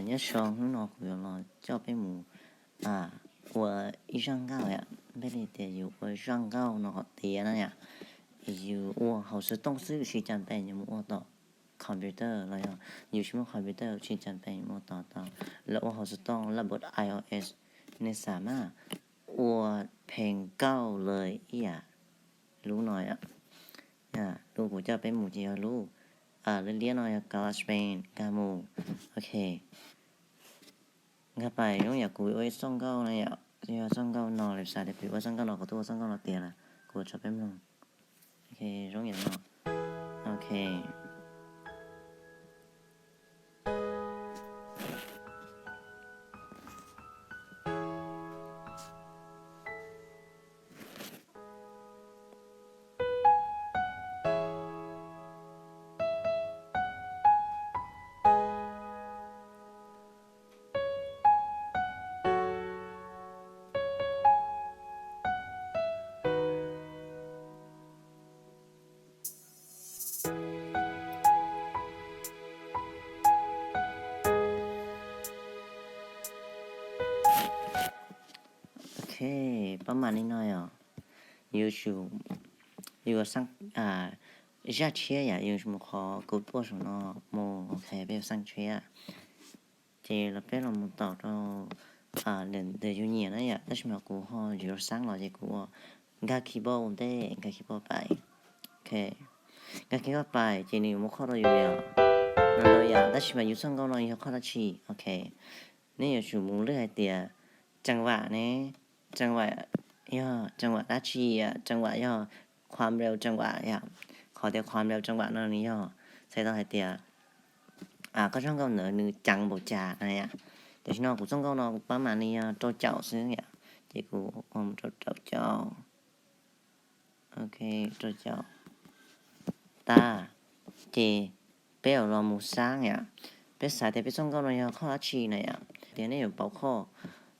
Nyob zoo, hnub no kuv yuav los coj peb mus ua ib zaj nkauj yom. Peb li tias yus ua zaj nkauj no kom tiav na yom, yus ua hauv xov tooj xwb, tsis cas pes yus mus ua tom computer los yog yus tsis muaj computer, tsis cas pes yus mus ua tom tau. Lawv ua hauv xov tooj, lawv ua iOS, nej xam mas ua pheej nkauj lawm ib yam. Lub no yom, lub kuv coj peb mus ces yog lub liab liab no yog GarageBand, nkag mus. Ok, nkag pais zoo yam kuv ua ib txoj nkauj no yom, yog txoj nkauj no, lawv xav tias kuv ua txoj nkauj no, kuv twb ua txoj nkauj no tiav lawm, kuv tso peb mloog. Ok, zoo yam no. Ok. Ok, pab mam li no yom. Yus tsum, yus xeeb zaj tshiab yom, yus mus qhov kuv pua saum no mus. Ok, peb yuav xeeb tshiab. Ces los peb los mus tom rau ntawm yus nyiam na yom, tab sis mas kuv ho yuav xeeb los ces kuv ua nkag keyboard ua ntej, nkag keyboard pais. Ok, nkag keyboard pais ces nws yuav muab qhov rau yus yom, no yom, tab sis mas yus txoj nkauj no yog qhov dab tsi? Ok, nej yuav tsum mus lwm hais tias tseem vam ne, tseem vam yog tseem vam dab tsi, tseem vam yog qhuam npleu tseem vam yom. Qhov tias qhuam npleu tseem vam no nws yog txhais tau hais tias koj zaj nkauj ntawd nws ceev npaum cas na yom. Tam sim no kuv txoj nkauj no kuv pab mam li yog rau caum xwb yom, ces kuv ua mus rau rau caum. Ok, rau caum tag, ces peb yuav los mus xeeb yom. Peb xav tias peb txoj nkauj no yog qhov dab tsi na yom, tias nej yuav pauv qhov,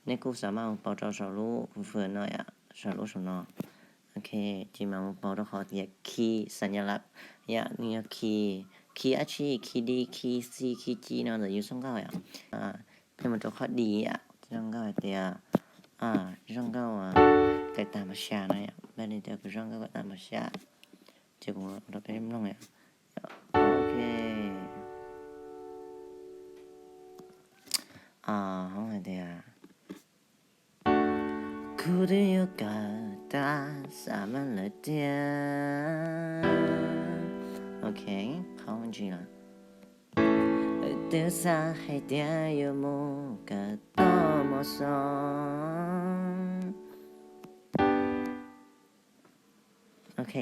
nej kuj xav mas mus pauv rau saum lub vwm no yom, saum lub saum no. Ok, ces mam mus pauv rau qhov tias key xas nyas lab yom, nws yog key, key dab tsi, key D, key C, key G no ntawm yus txoj nkauj yom. Peb mus rau qhov D yom, zaj nkauj hais tias, zaj nkauj kawm tag npaum xya no yom, peb li tias kuv zaj nkauj kawm tag npaum xya, ces kuv rau peb mloog yom. Ok, hoob hais tias kuv twb yuav kawm tag xav mas lawm tiag. Ok, qhov ntsis lawm. Twb xav hais tias yuav mus kawm tau mos xos. Ok,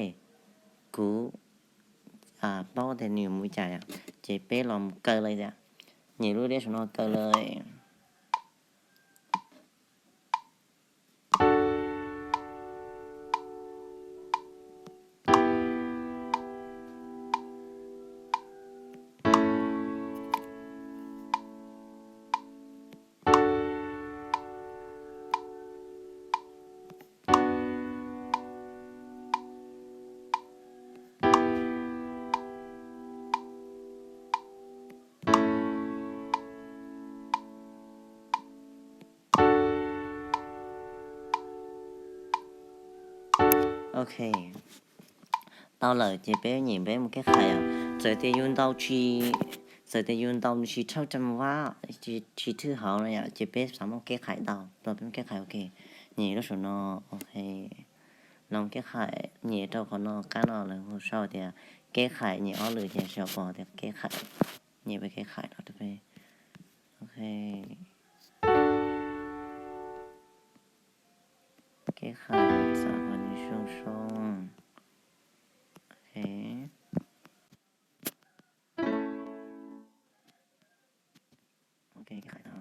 kuv paub tias nws mus cas yom, ces peb los mus kaw lawm tias, nyem lub liab saum no kaw lawm. Ok, tau lawm ces peb nyem peb mus keb khais os. Txawm tias yus ntaus tsis, txawm tias yus ntaus nws tsis thawj ram vab, tsis thwj hauv no yom, ces peb xav mus keb khais tau, tau peb mus keb khais. Ok, nyem lub saum no. Ok, los keb khais, nyem rau qhov no, qab no lawv hu sau tias keb khais, nyem ob lwm ces sawv pom tias keb khais, nyem peb keb khais no rau peb. Ok, keb khais, xav kom nws zoo zoo. Ok, ok, keb khais tau.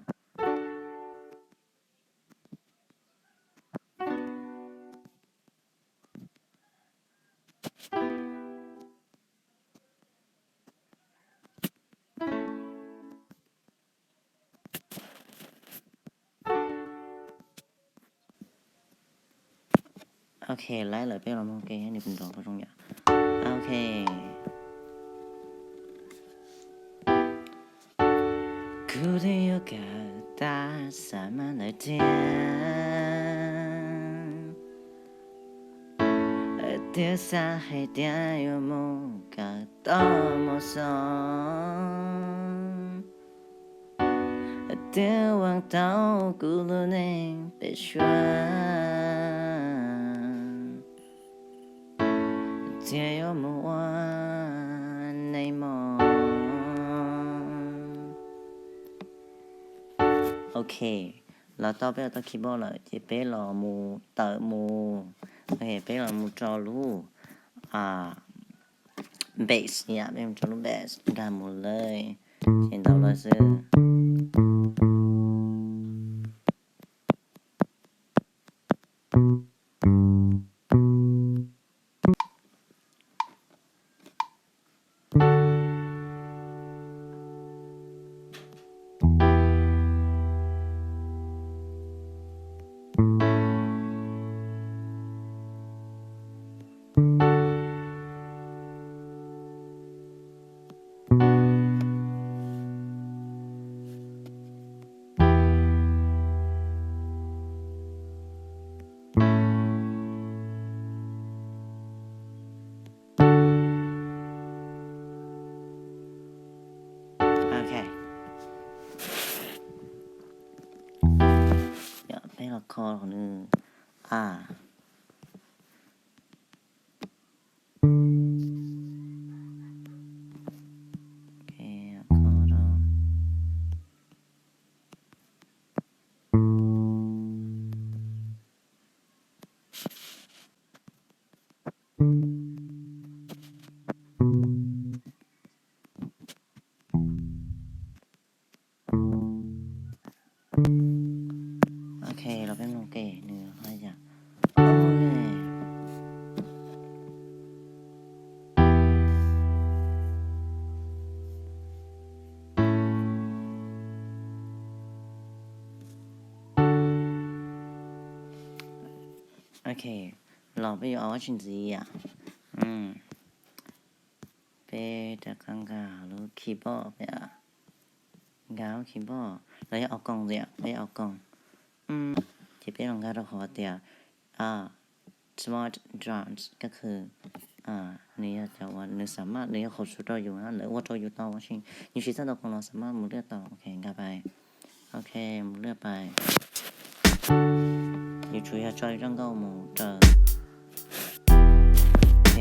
Ok, laib lawm peb los mus ke nws puas nrov puas zoo yom. Ok, Kuv twb yuav kawm tag xav mas lawm thiab, twb xav hais tias yuav mus kawm tau mus xos, twb ua tau kuv lub neej pem suab, thiaj yuav mus ua neej mos. Ok, los tau peb los tau keyboard lawm ces peb los mus tawm mus, ok, peb los mus rau lub bass, yam peb mus rau lub bass nkag mus lawm, ces ntaus lawm xwb. Ok. Yog peb los kho nws a. Ok, kho rau. Ok, los peb mus ke nws ho yam. Ok, los peb yuav ua tsis ntxiv yam. Peb rov qab nkag lub keyboard peb, nkag lub keyboard los yog au koos ntxiv, peb au koos. Ces peb los nkag rau qhov tias smart drums ko khw, nws yog cov uas nws xam maj, nws yog qhov txhua rau yus, lawv ua rau yus tau, tab sis yus siv txoj tau koom los xam maj mus lwaj tau. Ok, nkag pais. Ok, mus lwaj pais. Yus tsuas yog tso yus txoj nkauj mus raws. Ok,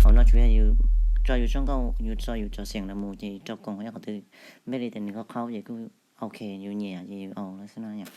hauv no tsuas yog yus tso yus txoj nkauj, yus tso yus cov xeem no mus ces rau koom yog qhov twg, npaj li tias nws qhov qhaub ces kuj ok, yus nyiam ces yus au lawm xwb no yom.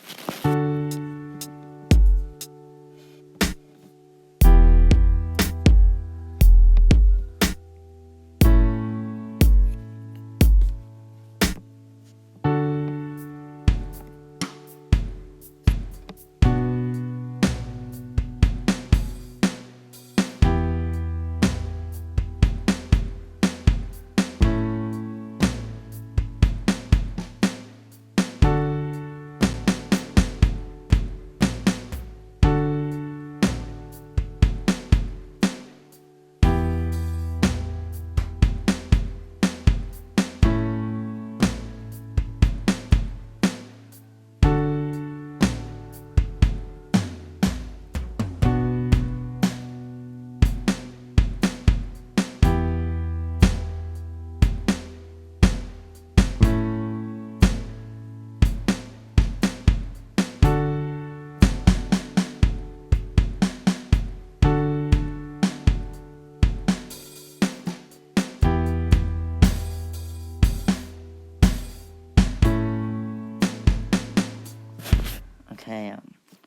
Ok,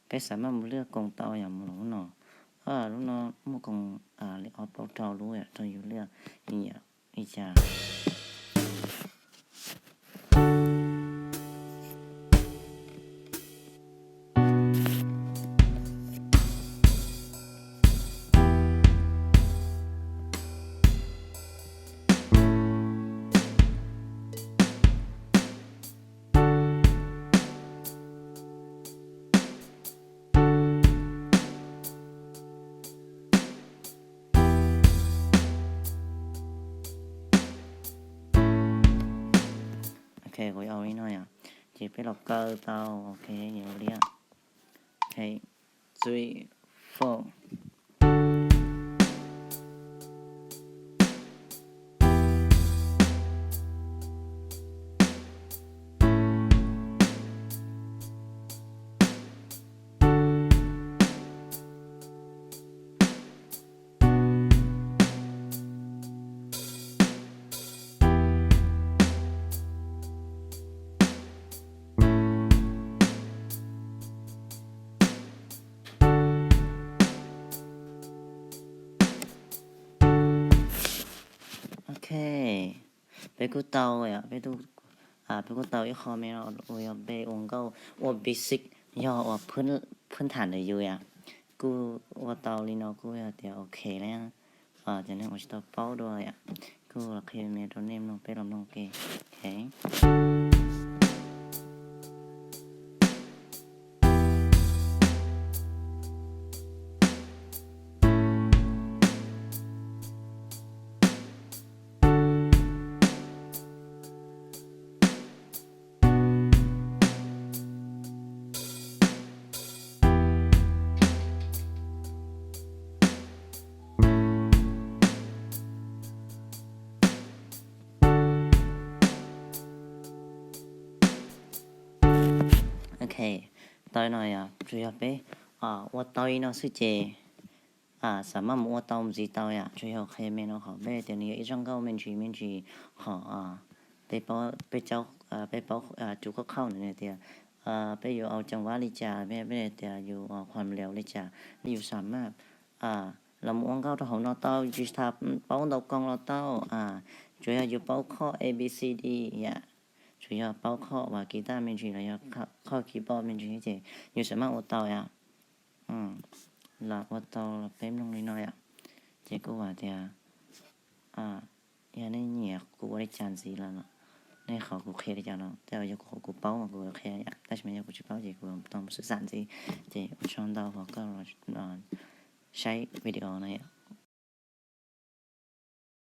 peb xav maj mus lwaj koom tau yam mus lub no. Lub no muaj koom li ob plaub rau lub yam rau yus lwaj, yus nyiam li cas. Kuv yuav ua li no yom. Ces peb los kaw tau, ok, li. Ok, three, four. Ok, peb kuj tau, peb kuj tau ib qho me no uas yog npe ua nkauj ua basic, yog uas phwb tham ntawm yus yom. Kuj ua tau li no kuj yog tias ok li. Cov neeg uas tsis tau paub dua yom, kuj los qhia me rau nej mloog, peb los mloog ke. Ok, tau no yog tsuas yog peb ua tau li no xwb ces xam maj mus ua tau ntxiv tau yom. Tsuas yog qhia me no qhov peb tias nws yog ib zaj nkauj me ntsis me ntsis qhov peb paub, peb paub tus khauj khauj ntawd tias peb yuav ua cov vab li cas, peb tias yus ua qhuas lias li cas, yus xam maj los mus ua nkauj rau hauv no tau, tsis tas paub ntau koo los tau. Tsuas yog yus paub khoj A B C D yom, tsuas yog paub khoj uas kis taj me ntsis los yog khoj keyboard me ntsis ces yus xam maj ua tau yom. Los ua tau los peb mloog li no yom. Ces kuj hais tias yog nej nyiam kuv ua li cas ntxiv los nej qhov kuv qhia li cas no, tej zaum yog kuv qhov kuv paub mas kuv qhia yom, tab sis mas yog kuv tsis paub ces kuv tau mus xwb xam ntxiv. Ces ua tsaug ntau uas koj los saib video no yom.